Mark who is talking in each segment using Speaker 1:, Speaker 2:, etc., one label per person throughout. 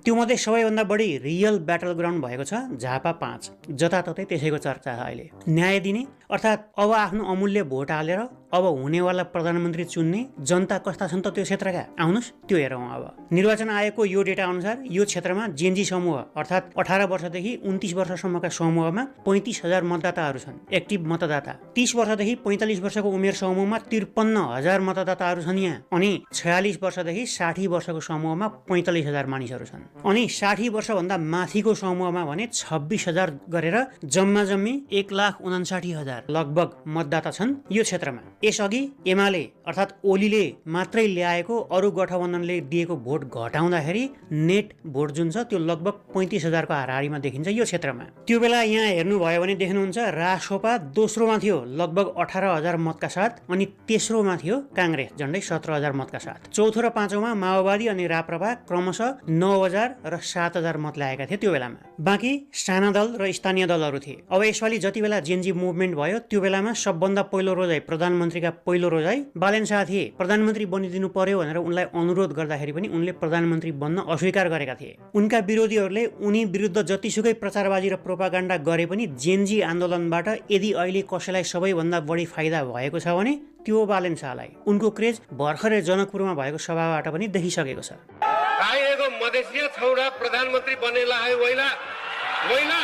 Speaker 1: त्योमध्ये सबैभन्दा बढी रियल ब्याटल ग्राउन्ड भएको छ झापा 5। जताततै त्यसैको चर्चा छ अहिले। न्याय दिने अर्थात् अब आफ्नो अमूल्य भोट हालेर अब हुनेवाला प्रधानमन्त्री चुन्ने जनता कस्ता छन् त त्यो क्षेत्रका, आउनुहोस् त्यो हेरौँ। अब निर्वाचन आयोगको यो डेटा अनुसार यो क्षेत्रमा जेनजी समूह अर्थात् 18 वर्षदेखि 29 वर्षसम्मका समूहमा 35,000 मतदाताहरू छन्, एक्टिभ मतदाता। 30 वर्षदेखि 45 वर्षको उमेर समूहमा 53,000 मतदाताहरू छन् यहाँ। अनि 46 वर्षदेखि 60 वर्षको समूहमा 45,000 मानिसहरू छन्। अनि 60 वर्षभन्दा माथिको समूहमा भने 26,000 गरेर जम्मा जम्मी 1,59,000 लगभग मतदाता छन् यो क्षेत्रमा। यसअघि एमाले अर्थात् ओलीले मात्रै ल्याएको अरू गठबन्धनले दिएको भोट घटाउँदाखेरि नेट भोट जुन छ त्यो लगभग 35,000 को हाराहारीमा देखिन्छ यो क्षेत्रमा। त्यो बेला यहाँ हेर्नुभयो भने देख्नुहुन्छ रासोपा दोस्रोमा थियो लगभग 18,000 मतका साथ, अनि तेस्रोमा थियो काङ्ग्रेस झन्डै 17,000 मतका साथ। चौथो र पाँचौंमा माओवादी अनि राप्रपा क्रमशः 9,000 र 7,000 मत ल्याएका थिए त्यो बेलामा। बाँकी साना दल र स्थानीय दलहरू थिए। अब यसपालि जति बेला जेनजी मुभमेन्ट भयो त्यो बेलामा सबभन्दा पहिलो रोजाइ प्रधानमन्त्रीका पहिलो रोजाइ बालेन शाह थिए। प्रधानमन्त्री बनिदिनु पर्यो भनेर उनलाई अनुरोध गर्दाखेरि पनि उनले प्रधानमन्त्री बन्न अस्वीकार गरेका थिए। उनका विरोधीहरूले उनी विरुद्ध जतिसुकै प्रचारबाजी र प्रोपागान्डा गरे पनि जेनजी आन्दोलनबाट यदि अहिले कसैलाई सबैभन्दा बढी फाइदा भएको छ भने त्यो बालेन शाहलाई। उनको क्रेज भर्खरै जनकपुरमा भएको सभाबाट पनि देखिसकेको छ।
Speaker 2: आएको मधेसिया छौडा प्रधानमन्त्री बनेला है वैला वैला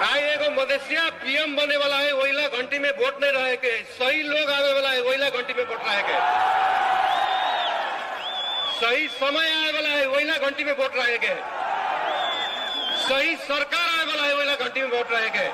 Speaker 2: आएको मधेसिया पीएम बने वाला है वैला घंटी में वोट नहीं रहे के सही लोग आवे वाला है वैला घंटी में वोट रहे के सही समय आए वाला है वैला घंटी में वोट रहे के सही सरकार आए वाला है वैला घंटी में वोट रहे के